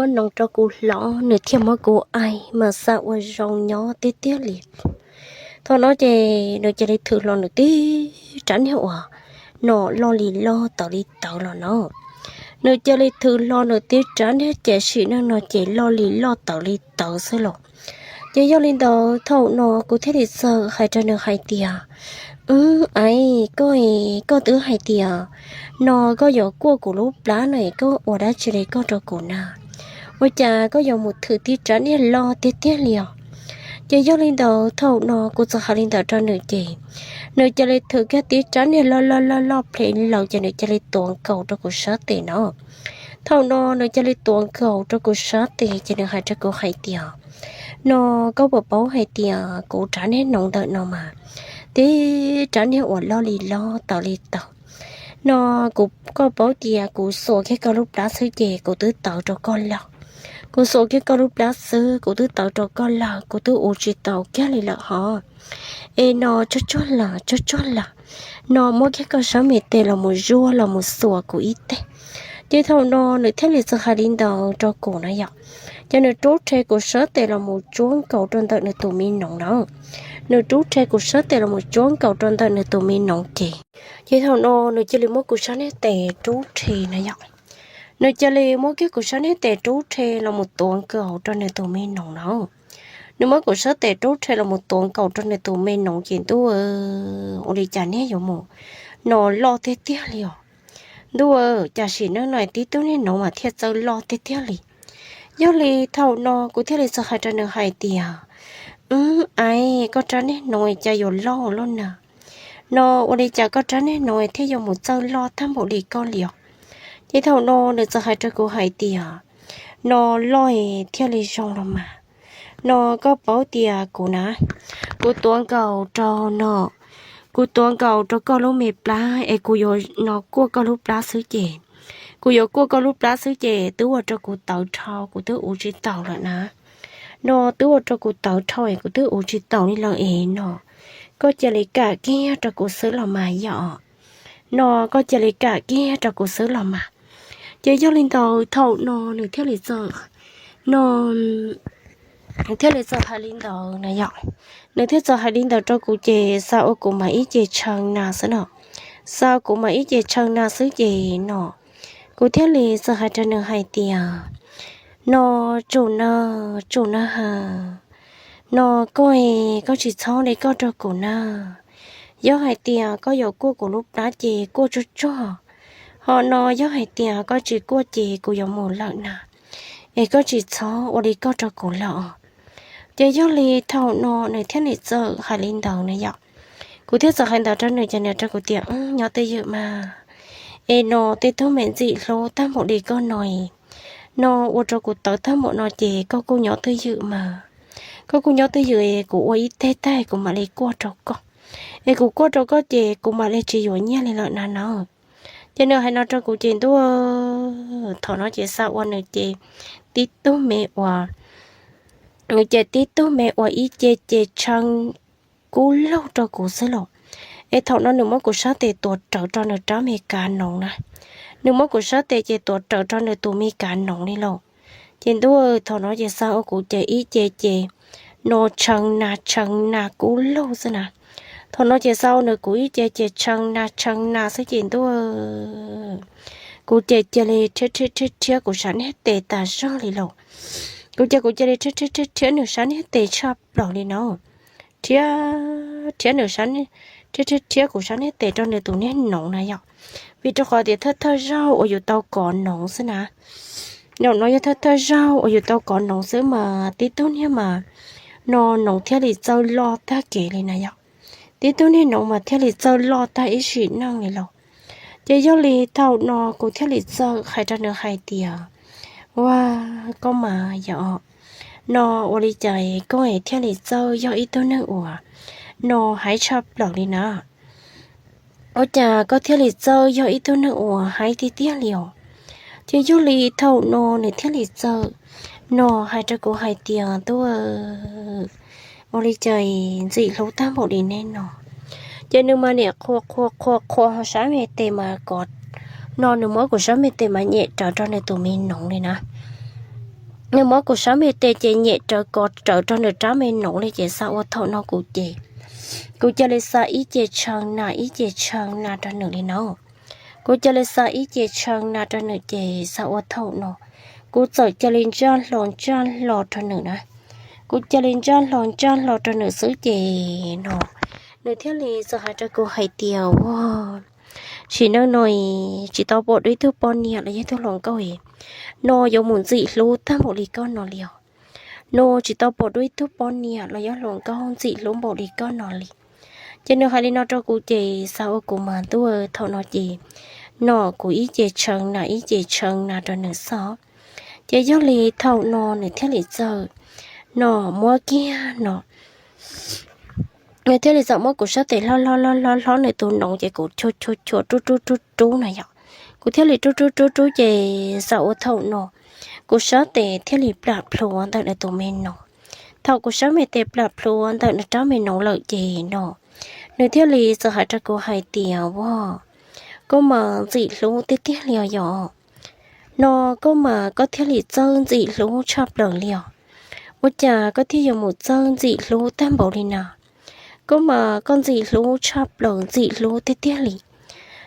muab noov rau kuv hlob, nws thiaj muab kuv aim mas xa ua zoo nyob tiag tiag li. Thaum no ces nws cia li thwm hlo nws tib rab niag uas no loj li loj tawv li tawv los no. Nws cia li thwm hlo nws tib rab niag ces sim neej no ces loj li loj tawv li tawv xwb los. Ces yog li ntawd thaum no kuv thiaj li txawm hais rau nws hais tias, Wb, aib, koj, koj twb hais tias no koj yuav kuaj kuv lub plab no, koj ua dab tsi li koj rau kuv na? Ua cas koj yuav mus thwm tib rab niag loj tiag tiag li os? Ces yog li ntawd thaum no kuv txawm hais li ntawd rau nws ces nws cia li thwm kiag tib rab niag loj loj loj loj plhev lawm ces nws cia li tuav nkaus rau kuv sab tes no. Thaum no nws cia li tuav nkaus rau kuv sab tes ces nws hais rau kuv hais tias, No koj puas paub hais tias kuv rab niag noov ntawm no mas tib rab niag uas loj li loj tawv li tawv no, kuv, koj paub tias kuv xuas kiag koj lub plab xwb ces kuv twb tawv rau koj lawm. Kuv xuas kiag koj lub plab xwb kuv twb tawv rau koj lawm, kuv twb ua tsis tau kiag li lawm hos. Es no tsuag tsuag lawm, tsuag tsuag lawm, no muab kiag koj sab me tes los mus zuaj los mus xuas kuv ib teg. Ces thaum no nws thiaj li txawm hais li ntawd rau kuv na yom. Ces nws rub rhe kuv sab tes los mus tsuab nkaus rau ntawm nws tus me noov na. Nws rub rhe kuv sab tes los mus tsuab nkaus rau ntawm nws tus me noov ces, ces thaum no nws cia li muab kuv sab niag tes rub rhe na yom. Nws cia li muab kiag kuv sab niag tes rub rhe los mus tuav nkaus rau nws tus me noov na. Nws muab kuv sab tes rub rhe los mus tuav nkaus rau nws tus me noov ces ntuj, ua li cas niag yuav mus no loj tiag tiag li os. Ntuj, cas sim neej no tib tug niag noov mas thiaj txawj loj tiag tiag li. Yog li thaum no kuv thiaj li txawm hais rau nws hais tias, Wb, aib, koj rab niag noov cas yuav loj ua luaj na? No ua li cas koj rab niag noov thiaj yuav mus txawj loj tag npaum li koj li os? Ces thaum no nws txawm hais rau kuv hais tias, No loj thiaj li zoo los mas. No koj paub tias kuv na, kuv tuav nkaus rau no, kuv tuav nkaus rau koj lub me plab es kuv yuav no kuaj koj lub plab xwb ces, kuv yuav kuaj koj lub plab xwb ces twb ua rau kuv tawv dhau, kuv twb ua tsis taus lawm na. No twb ua rau kuv tawv dhau es kuv twb ua tsis taus li lawm es no, koj cia li kam kiag rau kuv xwb los mas yom. No koj cia li kam kiag rau kuv xwb los mas. Ces yog li ntawd thaum no nws thiaj li txawm, no thiaj li txawm hais li ntawd na yom. Nws thiaj txawm hais li ntawd rau kuv ces xa ua kuv mas ib ce tshee na xwb no. Xa ua kuv mas ib ce tshee na xwb ces no, kuv thiaj li txawm hais rau nws hais tias, No tsum na, tsum na has, no koj, koj tsis txhob li koj rau kuv na. Yog hais tias koj yuav kuaj kuv lub plab ces kuaj tsuag tsuag, ho no yog hais tias koj tsis kuaj ces kuv yuav mus lawm na, es koj tsis txhob ua li koj rau kuv lawm. Ces yog li thaum no nws thiaj li txawm hais li ntawd na yom. Kuv thiaj txawm hais ntawd rau nws ces nws rau kuv tias, Nyob twj ywm mas, es no tej tug me ntxim hlub tag npaum li koj no, no ua rau kuv tawv tag npaum no ces koj kuj nyob twj ywm mas. Koj kuj nyob twj ywm es kuv ua ib teg tag kuv mam li kuaj rau koj, es kuv kuaj rau koj ces kuv mam li tsis yuav nyiaj li lawm na no. Ces nws hais no rau kuv ces ntuj, thaum no ces xa ua nws ces tib tug me uas, nws ces tib tug me uas ib ce ces tshee kub laug rau kuv xwb los. Es thaum no nws muab kuv sab tes tuav rawv rau nws rab me kav noov na. Nws muab kuv sab tes ces tuav rawv rau nws tus me kav noov li lauj. Ces ntuj, thaum no ces xa ua kuv ces ib ce ces no tshee na tshee na kub laug xwb na. Thaum no ces xa ua nws kuv ib ce ces tshee na tshee na xwb ces ntuj, kuv ces cia li rhiab rhiab rhiab rhiab kuv sab niag tes tas zog li lauj. Kuv ces kuv cia li rhiab rhiab rhiab rhiab nws sab niag tes tshaj plaws li no. Rhiab, rhiab nws sab, rhiab rhiab rhiab kuv sab niag tes rau nws tus niag noov na yom. Vim rau qhov tias thawj thawj zaug uas yus tau kov noov xwb na. Noov no yog thawj thawj zaug uas yus tau kov noov xwb mas tib tug niag mas no noov thiaj li txawj loj tag kev li na yom. Tib tug niag noov mas thiaj li txawj loj tag ib sim neej li lauj. Ces yog li thaum no kuv thiaj li txawm hais rau nws hais tias, Ua, koj mas yog, no ua li cas koj thiaj li txawj yog ib tug neeg uas no haib tshaj plaws li na? Ua cas koj thiaj li txawj yog ib tug neeg uas haib tiag tiag li os? Ces yog li thaum no nws thiaj li txawm no hais rau kuv hais tias, Tub, ua li cas ntxim hlub tag npaum li nej no? Ces nws mas niam qhuas qhuas qhuas qhuas sab me tes mas kov, no nws muab kuv sab me tes mas nyem rawv rau nws tus me noov li na. nws muab kuv sab me tes ces nyem rawv kov rawv rau nws rab me noov li ces xav ua thaum no kuv ces, kuv cia li xa ib ce tshee na ib ce tshee na rau nws li no. Kuv cia li xa ib ce tshee na rau nws ces xav ua thaum no, kuv txawm cia li ntsaj hlo ntsaj hlo rau nws na. Kuv cia li ntsaj hlo ntsaj hlo rau nws xwb ces no, nws thiaj li txawm hais rau kuv hais tias, Ua, sim neej no tsis tau pom dua ib tug poj niam los yog ib tug hluas nkauj no yuav mus ntxim hlub tag npaum li koj no li os. No tsis tau pom dua ib tug poj niam los yog hluas nkauj ntxim hlub npaum li koj no li. Ces nws hais li no rau kuv ces xav ua kuv mas ntuj, thaum no ces no kuv ib ce tshee na ib ce tshee na rau nws xwb. Ces yog li thaum no nws thiaj li txawm no muab kiag no, nws thiaj li txawm muab kuv sab tes hlob hlob hlob hlob hlob nws tus noov ces kuv chua chua chua rub rub rub rub na yom. Kuv thiaj li rub rub rub rub ces xav ua thaum no, kuv sab tes thiaj li plam plhuav ntawm nws tus me noov. Thaum kuv sab me tes plam plhuav ntawm nws rab me noov lawm ces no, nws thiaj li txawm hais rau kuv hais tias, Ua, koj mas ntxim hlub tiag tiag li os yom. No koj mas koj thiaj li txawj ntxim hlub tshaj plaws li os. Ua cas koj thiaj yuav mus txawj ntxim hlub tag npaum li na? Koj mas koj ntxim hlub tshaj plaws ntxim hlub tiag tiag li.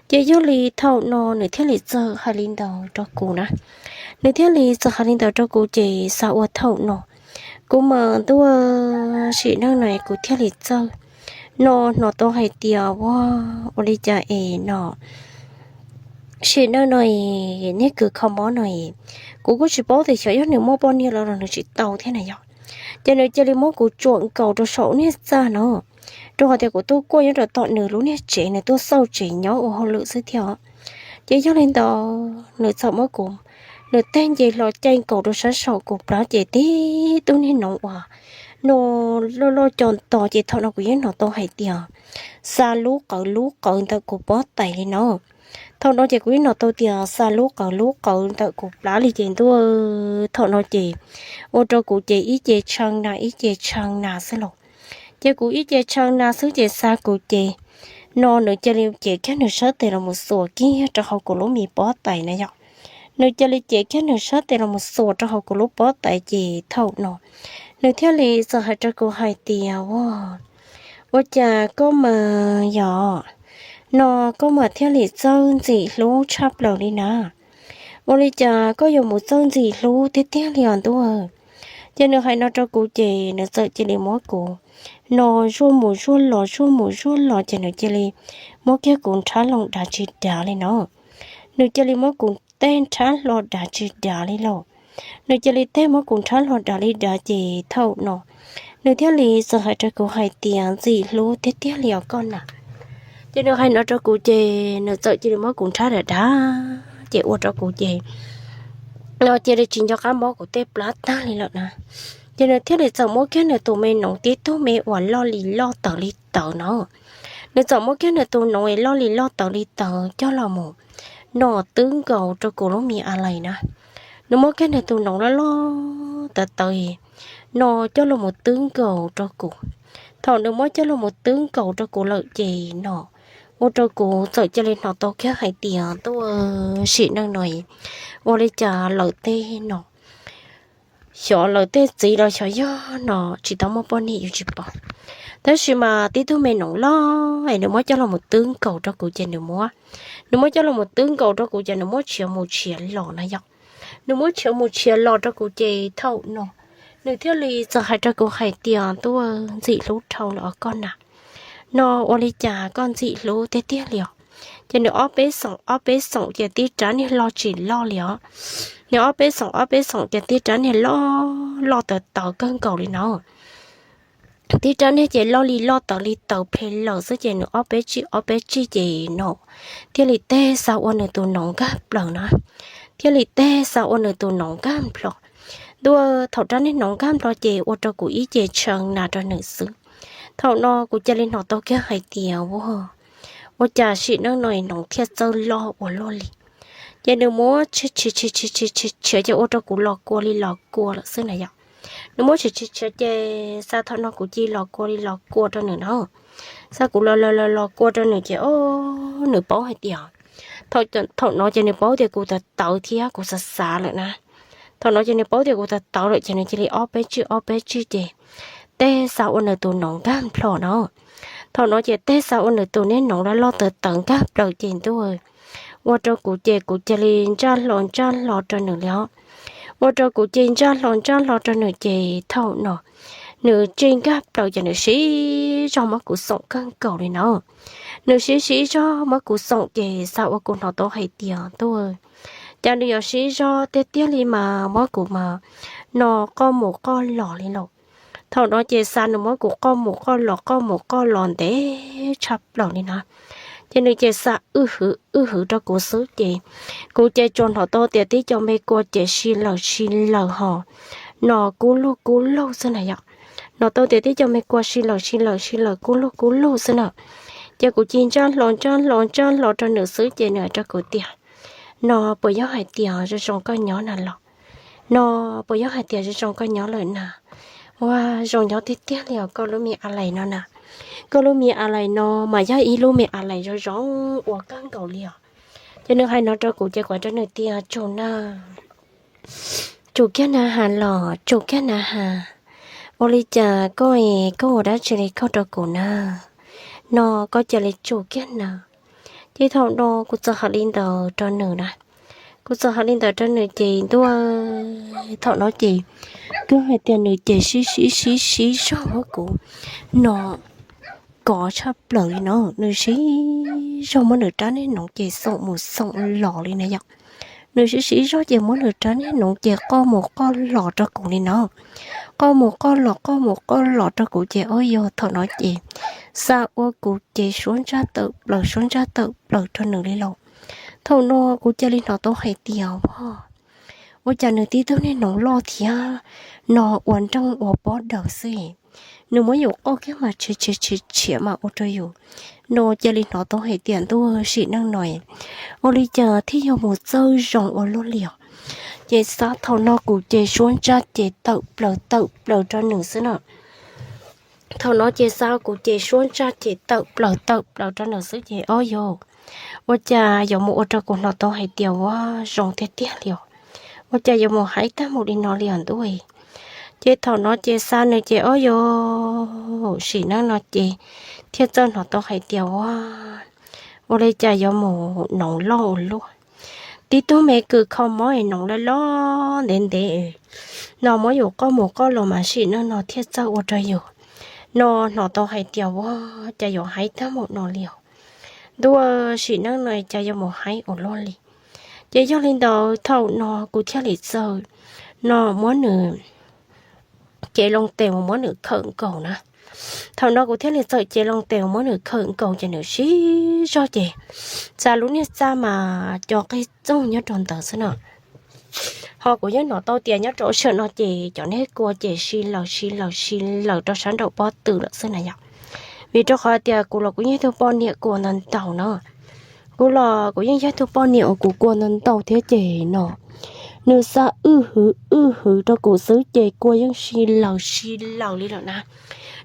Ces yog li thaum no nws thiaj li txawm hais li ntawd rau kuv na. Nws thiaj li txawm hais li ntawd rau kuv ces xav ua thaum no, kuv mas ntuj, sim neej no kuv thiaj li txawj no hnov tau hais tias, Ua, ua li cas es no sim neej no es niag kws kho mob no es, kuv kuj tsis paub tias xyov yog nws muaj poj niam los los nws tsis tau thiab na yom. Ces nws cia li muab kuv tsuam nkaus rau saum niag txaj no, rau qhov tias kuv tuaj kuaj nyob rau tom nws lub niag tsev, nws tuaj xauj tsev nyob ua hauj lwm xwb thiab. Ces yog li ntawd nws txawm muab kuv, nws tej nce hlo caij nkaus rau sab saum kuv plab ces tib tug niag noov uas no loj loj co nto ces thaum no kuv yeej hnov tau hais tias xa lub qawv lub qawv ntawm kuv pob tais li no. Thaum no ces kuv yeej hnov tau tias xa lub qawv lub qawv ntawm kuv plab li ces ntuj, thaum no ces ua rau kuv ces ib ce tshee na ib ce tshee na xwb los. Ces kuv ib ce tshee na xwb ces xa kuv ces no nws cia li cev kiag nws sab tes los mus xuas kiag rau hauv kuv lub me pob tais na yom. Nws cia li cev kiag nws sab tes los mus xuas rau hauv kuv lub pob tais ces thaum no nws thiaj li txawm hais rau kuv hais tias, Ua, ua cas koj mas yom, no koj mas thiaj li txawj ntxim hlub tshaj plaws li na? Ua li cas koj yuav mus txawj ntxim hlub tiag tiag li os ntuj? Ces nws hais no rau kuv ces nws txawm cia li muab kuv no zuaj mus zuaj los zuaj mus zuaj los ces nws cia li muab kiag kuv nrhab hlo dav tsis dav li no. Nws cia li muab kuv tej nrhab hlo dav tsis dav li lauj. Nws cia li tej muab kuv nrhab hlo dav li dav ces thaum no nws thiaj li txawm hais rau kuv hais tias, Ntxim hlub tiag tiag li os koj na. Ces nws hais no rau kuv ces nws txawm cia li muab kuv nrhab dav dav ces ua rau kuv ces no cia li tsis nco qab mob kuv tej plab tag li lawm na. Ces nws thiaj li txawm muab kiag nws tus me noov tib tug me uas loj li loj tawv li tawv no. Nws txawm muab kiag nws tus noov es loj li loj tawv li tawv coj los mus no twb nkaus rau kuv lub me a lais na. Nws muab kiag nws tus noov loj loj tawv tawv no coj los mus twb nkaus rau kuv. Thaum nws muab coj los mus twb nkaus rau kuv lawm ces no ua rau kuv txawm cia li hnov tau kiag hais tias, Ntuj, sim neej no ua li cas lawv tej no, xyov lawv tej txiv los xyov yog no tsis tau muaj poj niam yuav tsis pom. Tab sis mas tib tug me noov loj es nws muab coj los mus twb nkaus rau kuv ces nws muab, nws muab coj los mus twb nkaus rau kuv ces nws muab tshiav mus tshiav los na yom. Nws muab tshiav mus tshiav los rau kuv ces thaum no nws thiaj li txawm hais rau kuv hais tias, Ntuj, ntxim hlub dhau lawm os koj na. No ua li cas koj ntxim hlub tiag tiag li os? Ces nws ob peb xoom ob peb xoom ces tib rab niag loj tsis loj li os. Nws ob peb xoom ob peb xoom ces tib rab niag loj loj tawv tawv kawg nkaus li no. Tib rab niag ces loj li loj tawv li tawv ple lawm xwb ces nws ob peb tsij ob peb tsij ces no thiaj li teg xa ua nws tus noov nkag plaws na. Thiaj li teg xa ua nws tus noov nkag nplho. Ntuj, thaum rab niag noov nkag nplho ces ua rau kuv ib ce tshee na rau nws xwb. Thaum no kuv cia li hnov tau kiag hais tias, Ua, ua cas sim neej no noov thiaj txawj loj ua luaj li? Ces nws muab tshiav tshiav tshiav tshiav ces ua rau kuv los kua li los kua lawm xwb na yom. Nws muab tshiav tshiav tshiav ces xa thaum no kuv cia li los kua li los kua rau nws na. Xa kuv los los los los kua rau nws ces o, nws paub hais tias, thaum no ces nws paub tias kuv tawv tawv thiab kuv xav xav lawm na. Thaum no ces nws paub tias kuv tawv tawv lawm ces nws cia li ob peb tsij ob peb tsij ces teb xa ua nws tus noov nkag nplho no. Thaum no ces teb xa ua nws tus niag noov loj loj tawv tawv nkag plaws ces ntuj, ua rau kuv ces kuv cia li ntsaj hlo ntsaj hlo rau nws li os. Ua rau kuv ces ntsaj hlo ntsaj hlo rau nws ces thaum no nws tsij nkag plaws ces nws siv zog muab kuv xoom kawg nkaus li no. Nws siv siv zog muab kuv xoom ces xav ua kuv hnov tau hais tias ntuj, cas nws yuav siv zog tiag tiag li mas muab kuv mas no qoj mus qoj los li lauj. Thaum no ces xav nws muab kuv qoj mus qoj los qoj mus qoj los ntev tshaj plaws li na. Ces nws ces xav wb hwv wb hwv rau kuv xwb ces kuv ces tsuas hnov tau tias tib co me kua ces si lawm si lawm ho no kub lug kub lug xwb na yom. Hnov tau tias tib co me kua si lawm si lawm si lawm kub lug kub lug xwb na. Ces kuv cia li ntsaj hlo ntsaj hlo ntsaj hlo rau nws xwb ces nws hais rau kuv tias no puas yog hais tias zoo zoo koj nyob na los? No puas yog hais tias zoo zoo koj nyob lawm na? Ua zoo nyob tiag tiag li os koj lub me a lais no na. Koj lub me a lais no mas yog ib lub me a lais zoo zoo ua kawg nkaus li os. Ces nws hais no rau kuv ces kuv hais rau nws tias tsum na, tsum kiag na has los tsum kiag na has. Ua li cas koj es koj ua dab tsi li koj rau kuv na? No koj cia li tsum kiag na. Ces thaum no kuv txawm hais li ntawd rau nws na. Kuv txawm hais li ntawd rau nws ces ntuj, thaum no ces kuv hais tias nws ces sib sib sib sib zog muab kuv no kov tshaj plaws li no. Nws sib zog muab nws rab niag noov ces xoom mus xoom los li na yom. Nws sib sib zog ces muab nws rab niag noov ces qoj mus qoj los rau kuv li no. Qoj mus qoj los qoj mus qoj los rau kuv ces ob yog thaum no ces xa ua kuv ces suab ntsaj tawm plaws suab ntsaj tawm plaws rau nws li lauj. Thaum no kuv cia li hnov tau hais tias ua, ua cas nws tib tug niag noov loj thiab no ua nreej ua pob daws xwb, nws muab yus qoj kiag mas tshiav tshiav tshiav tshiav mas ua rau yus no cia li hnov tau hais tias ntuj, sim neej no ua li cas thiaj yog mus txawj zoo ua luaj li os. Ces xav thaum no kuv ces suab ntsaj ces tawm plaws tawm plaws rau nws xwb na. Thaum no ces xav kuv ces suab ntsaj ces tawm plaws tawm plaws rau nws xwb ces ob yog, ua cas yuav mus ua rau kuv hnov tau hais tias ua zoo tiag tiag li os. Ua cas yuav mus haib tag mus li no li os ntuj. Ces thaum no ces xav nws ces ob yog, sim neej no ces thiaj txawj hnov tau hais tias ua, ua li cas yuav mus noov loj ua luaj. Tib tug me kws kho mob es noov loj loj ntev ntev no muab yus qoj mus qoj los mas sim neej no thiaj txawj ua rau yus no hnov tau hais tias ua, cas yuav haib tag mus no li os. Ntuj, sim neej no cas yuav mus haib ua luaj li. Ces yog li ntawd thaum no kuv thiaj li txawm no muab nws cev loo tes mus muab nws khawm nkaus na. Thaum no kuv thiaj li txawm cev loo tes mus muab nws khawm nkaus ces nws sib zog ces xa lub niag txaj mas co qig txoog nyob rau ntawd xwb na. Ho kuv yeej hnov tau tias nyob rau sij hawm no ces cov niag kua ces si lawm si lawm si lawm rau sab nraum pob tw lawm xwb na yom. Vim rau qhov tias kuv los kuv yeej yog tug poj niam kua ntau ntau na. Kuv los kuv yeej yog tug poj niam uas kuv kua ntau ntau thiab ces no nws xa wb hwv wb hwv rau kuv xwb ces kua yeej si lawm si lawm li lawm na.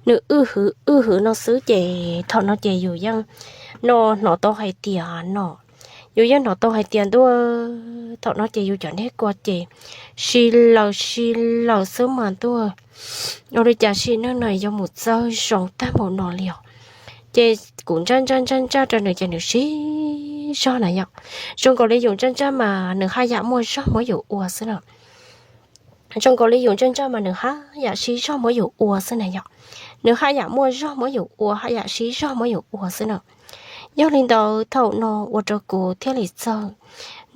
Nws wb hwv wb hwv no xwb ces thaum no ces yus yeej no hnov tau hais tias no, yus yeej hnov tau hais tias ntuj, thaum no ces yus cov niag kua ces si lawm si lawm xwb mas ntuj, ua li cas sim neej no yuav mus txawj zoo tag npaum no li os. Ces kuv ntsaj ntsaj ntsaj ntsaj rau nws ces nws sib zog na yom. Zoo nkaus li yus ntsaj ntsaj mas nws haj yam muaj zog muab yus ua xwb na. Zoo nkaus li yus ntsaj ntsaj mas nws haj yam sib zog muab yus ua xwb na yom. Nws haj yam muaj zog muab yus ua haj yam sib zog muab yus ua xwb na. Yog li ntawd thaum no ua rau kuv thiaj li txawj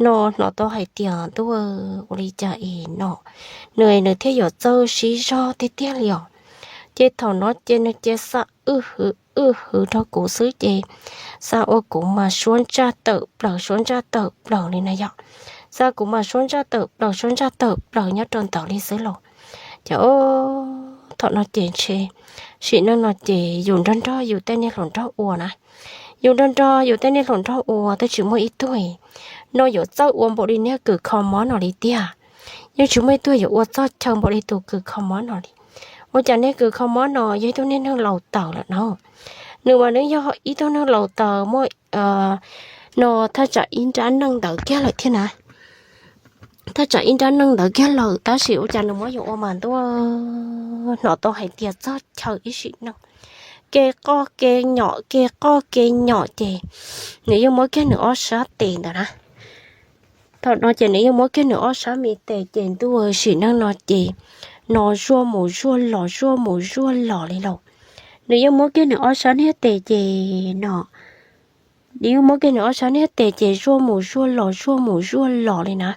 no hnov tau hais tias ntuj, ua li cas es no nws nws thiaj yuav txawj sib zog tiag tiag li os. Ces thaum no ces nws cia xa wb hwv wb hwv rau kuv xwb ces xa ua kuv mas suab ntsaj tawm plaws suab ntsaj tawm plaws li na yom. Xa kuv mas suab ntsaj tawm plaws suab ntsaj tawm plaws nyob rau ntawd li xwb los. Ces thaum no ces ntshe sim neej no ces yus nrog nrog yus tej niag hluas nraug ua na. Yus nrog nrog yus tej niag hluas nraug ua twb tsis muaj ib tug no yuav txawj ua npaum li niag kws kho mob no li tiag. Yeej tsis muaj ib tug yuav ua txog chaw npaum li tus kws kho mob no li. Ua cas niag kws kho mob no yog ib tug niag neeg laus taws lawm no. Nws mas nws yog ib tug neeg laus taws muaj no thaj tsam ib nrab neej ntawd kiag lawm thiab na. thaj tsam ib nrab neej ntawd kiag lawm, tab sis ua cas nws muab yus ua mas ntuj, hnov tau hais tias txog chaw ib sim neej, ke qoj ke nyom ke qoj ke nyom ces nws yeej muab kiag nws ob sab tes ntawd na. Thaum no ces nws yeej muab kiag nws ob sab me tes ces ntuj, sim neej no ces no zuaj mus zuaj los zuaj mus zuaj los li lauj. Nws yeej muab kiag nws ob sab niag tes ces no, nws yeej muab kiag nws ob sab niag tes ces zuaj mus zuaj los zuaj mus zuaj los li na.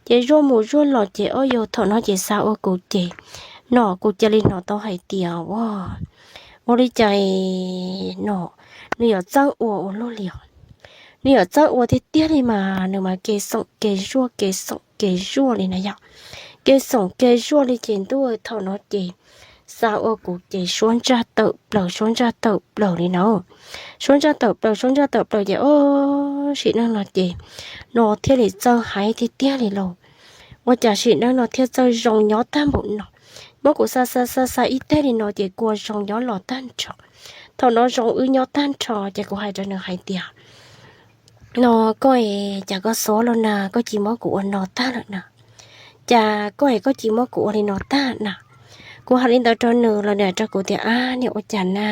Ces zuaj mus zuaj los ces ua yog thaum no ces xav ua kuv ces no kuv cia li hnov tau hais tias ua, ua li cas no nws yuav txawj ua ua luaj li os. Nws yuav txawj ua tiag tiag li mas nws mas ke xoom ke zuaj ke xoom ke zuaj li na yom. Ke xoom ke zuaj li ces ntuj, thaum no ces xav ua kuv ces suab ntsaj tawm plaws suab ntsaj tawm plaws li na. Suab ntsaj tawm plaws suab ntsaj tawm plaws ces o, sim neej no ces no thiaj li txawj hais tiag tiag li lauj. Ua cas sim neej no thiaj txawj zoo nyob tag npaum no. Muab kuv xa xa xa xa ib teg li no ces kua zoo nyob los tag nrho. Thaum no zoo wb nyob tag nrho ces kuv hais rau nws hais tias no koj es cas koj xob los na, koj cia li muab kuv ua no tag lawm na. Cas koj es koj cia li muab kuv ua li no tag na. Kuv hais li ntawd rau nws los nws hais rau kuv tias ab niam ua cas na,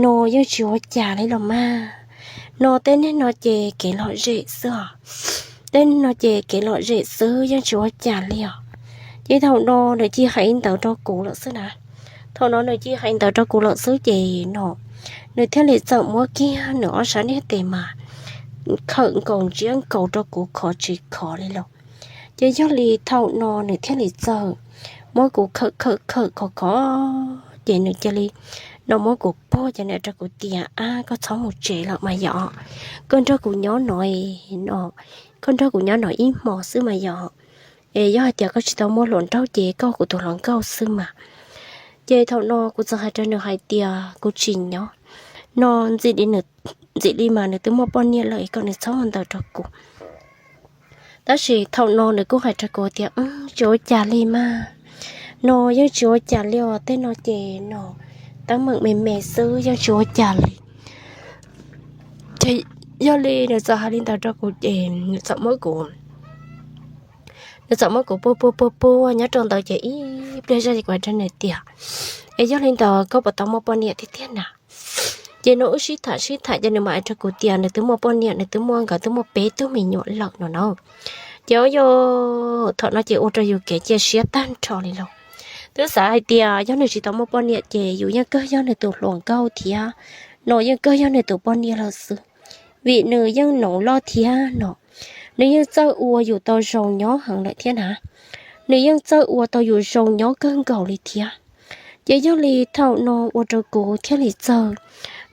no yeej tsis ua cas li los mas. No tej neeg no ces kev lom zem xwb os. Tej neeg no ces kev lom zem xwb yeej tsis ua cas li os. Ces thaum no nws cia li hais li ntawd rau kuv lawm xwb na. Thaum no nws cia li hais li ntawd rau kuv lawm xwb ces no nws thiaj li txawm muab kiag nws ob sab niag tes mas khawm nkaus ntsiab nkaus rau kuv khov tsis khov li lauj. Ces yog li thaum no nws thiaj li txawm muab kuv khawm khawm khawm khov khov ces nws cia li no muab kuv puag ces nws hais rau kuv tias ab koj txhob mus tsev lawm mas yom, koj nrog kuv nyob no, koj nrog kuv nyob no ib hmos xwb mas yom. Es yog hais tias koj tsis tau muaj hluas nraug ces koj ua kuv tus hluas nkauj xwb mas. Ces thaum no kuv txawm hais rau nws hais tias kuv tsis nyob no, ntxim li nws, ntxim li mas nws twb muaj poj niam lawm es kom nws txhob ua ntawd rau kuv. Tab sis thaum no nws kuj hais rau kuv tias tsis ua cas li mas, no yeej tsis ua cas li os, tej no ces no teeb meem me me xwb yeej tsis ua cas li. Ces yog li nws txawm hais li ntawd rau kuv ces nws txawm muab kuv, nws txawm muab kuv puag puag puag puag nyob rau ntawd ces ib pliag zaj ces kuv hais rau nws tias es yog li ntawd koj puas tau muaj poj niam tiag tiag na? Ces no wb sib tham sib tham ces nws mam hais rau kuv tias nws twb muaj poj niam, nws twb muaj, nkawd twb muaj peb tug me nyuam lawm no na. Ces ua yog thaum no ces ua rau yus kev cia siab tag nrho li lauj. Twb xav hais tias yog nws tsis tau muaj poj niam ces yus yeej kawg yog nws tus hluas nkauj thiab, no yeej kawg yog nws tus poj niam lawm xwb, vim nws yeej noov loj thiab no, nws yeej txawj ua yus tau zoo nyob heev lawm thiab na. Nws yeej txawj ua tau yus zoo nyob kawg nkaus li thiab. Ces yog li thaum no ua rau kuv thiaj li txawm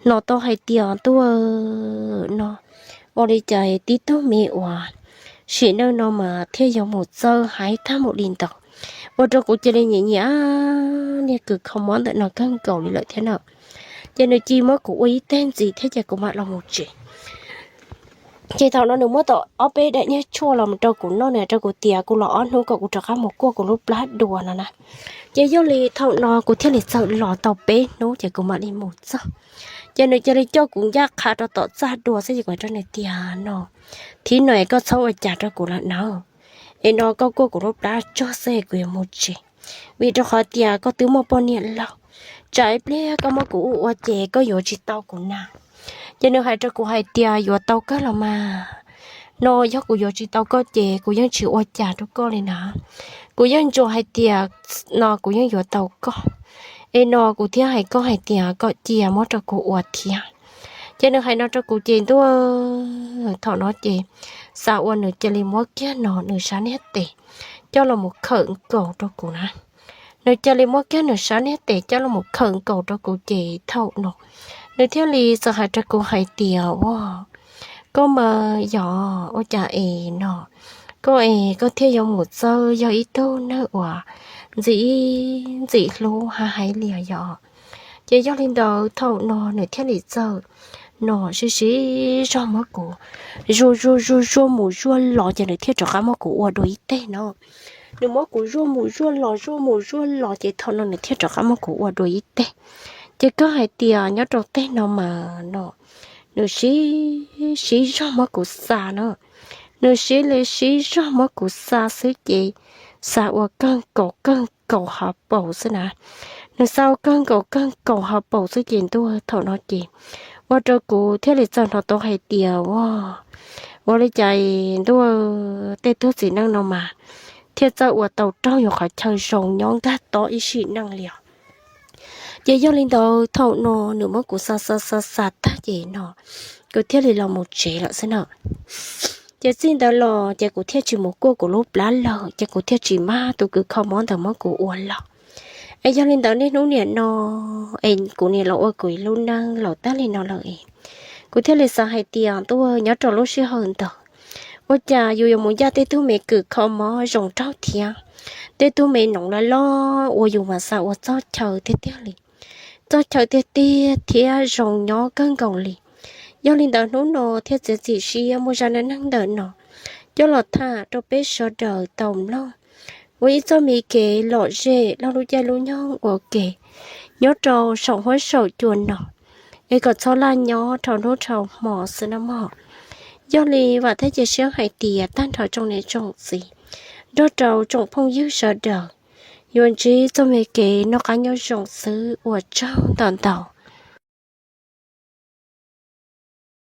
hnov tau hais tias ntuj no, ua li cas tib tug me uas sim neej no mas thiaj yuav mus txawj hais tag npaum li ntawd, ua rau kuv cia li nyiam nyiam niag kws kho mob ntawm no kawg nkaus li lawm thiab na. Ces nws cia li muab kuv ua ib teg ntxiv thiab ces kuv mam los mus tsev. Ces thaum no nws muab tau ob peb daim niag tshuaj los rau kuv noj, nws hais rau kuv tias kuv los ob hnub kom kuv rov qab mus kuaj kuv lub plab dua no na. Ces yog li thaum no kuv thiaj li txawm los tau peb hnub ces kuv mam li mus txog. Ces nws cia li coj kuv ncaj qha rau tom txaj dua xwb ces kuv hais rau nws tias no, thib no es koj txhob ua cas rau kuv lawm na, es no koj kuaj kuv lub plab tsog xwb es kuv yuav mus tsev, vim rau qhov tias koj twb muaj poj niam lawm, tsam ib pliag koj muab kuv ua ua ces koj yuav tsis tau kuv na. Ces nws hais rau kuv hais tias yuav tau kawg los mas, no yog kuv yuav tsis tau koj ces kuv yeej tsis ua cas rau koj li na. Kuv yeej ntsuas hais tias no kuv yeej yuav tau koj, es no kuv thiaj hais koj hais tias kom cia muab rau kuv ua thiab. Ces nws hais no rau kuv ces ntuj, thaum no ces xav ua nws cia li muab kiag no nws sab niag tes coj los mus khawm nkaus rau kuv na. Nws cia li muab kiag nws sab niag tes coj los mus khawm nkaus rau kuv ces thaum no nws thiaj li txawm hais rau kuv hais tias ua, koj mas yog ua cas es no, koj es koj thiaj yuav mus txawj yog ib tug neeg uas ntxim ntxim hlub hab hais li yom. Ces yog li ntawd thaum no nws thiaj li txawm no sib sib zog muab kuv zuaj zuaj zuaj zuaj mus zuaj los ces nws thiaj rov qab muab kuv ua dua ib teg no. Nws muab kuv zuaj mus zuaj los zuaj mus zuaj los ces thaum no nws thiaj rov qab muab kuv ua dua ib teg. Ces koj hais tias nyob rau teg no mas no, nws sib sib zog muab kuv xa na. Nws sib li sib zog muab kuv xa xwb ces xa ua kawg nkaus kawg nkaus hauv paus xwb na. Nws xa ua kawg nkaus kawg nkaus hauv paus xwb ces ntuj, thaum no ces ua rau kuv thiaj li txawm hnov tau hais tias ua, ua li cas ntuj, tej tug txiv neej no mas thiaj txawj ua tau raug yus qhov chaw zoo nyob nkag tob ib sim neej li os. Ces yog li ntawd thaum no nws muab kuv xa xa xa xa tag ces no kuv thiaj li los mus tsev lawm xwb na. Ces txij ntawd los ces kuv thiaj tsis mus kuaj kuv lub plab lawm, ces kuv thiaj tsis maj tus kws kho mob ntawd muab kuv ua los. Es yog li ntawd niaj hnub niam no es kuv niam los ua kuv ib lub neej laus tag li no lawm es kuv thiaj li xav hais tias ntuj, nyob rau lub sij hawm ntawd ua cas yus yuav mus ncaj tej tug me kws kho mob zoo nraug thiab tej tug me noov loj loj uas yus mas xav ua txog chaw tiag tiag li, txog chaw tiag tiag thiab zoo nyob kawg nkaus li. Yog li ntawd hnub no thiaj txiav txim siab muaj zaj neej neeg ntawm no coj los tham rau peb sawv daws tau mloog ua ib txoj me kev lom zem log lub caij lub nyoog ua ke nyob rau saum huab saum cua no, es kom txhob laj nyob dhau hnub dhau hmo xwb nawb mog. Yog li vam thiab cia siab hais tias tag nrho tsoom niam tsoom txiv nrog rau tsoom phooj ywg sawv daws yuav ntsib txoj me kev noj qab nyob zoo xwb, ua tsaug ntau ntau.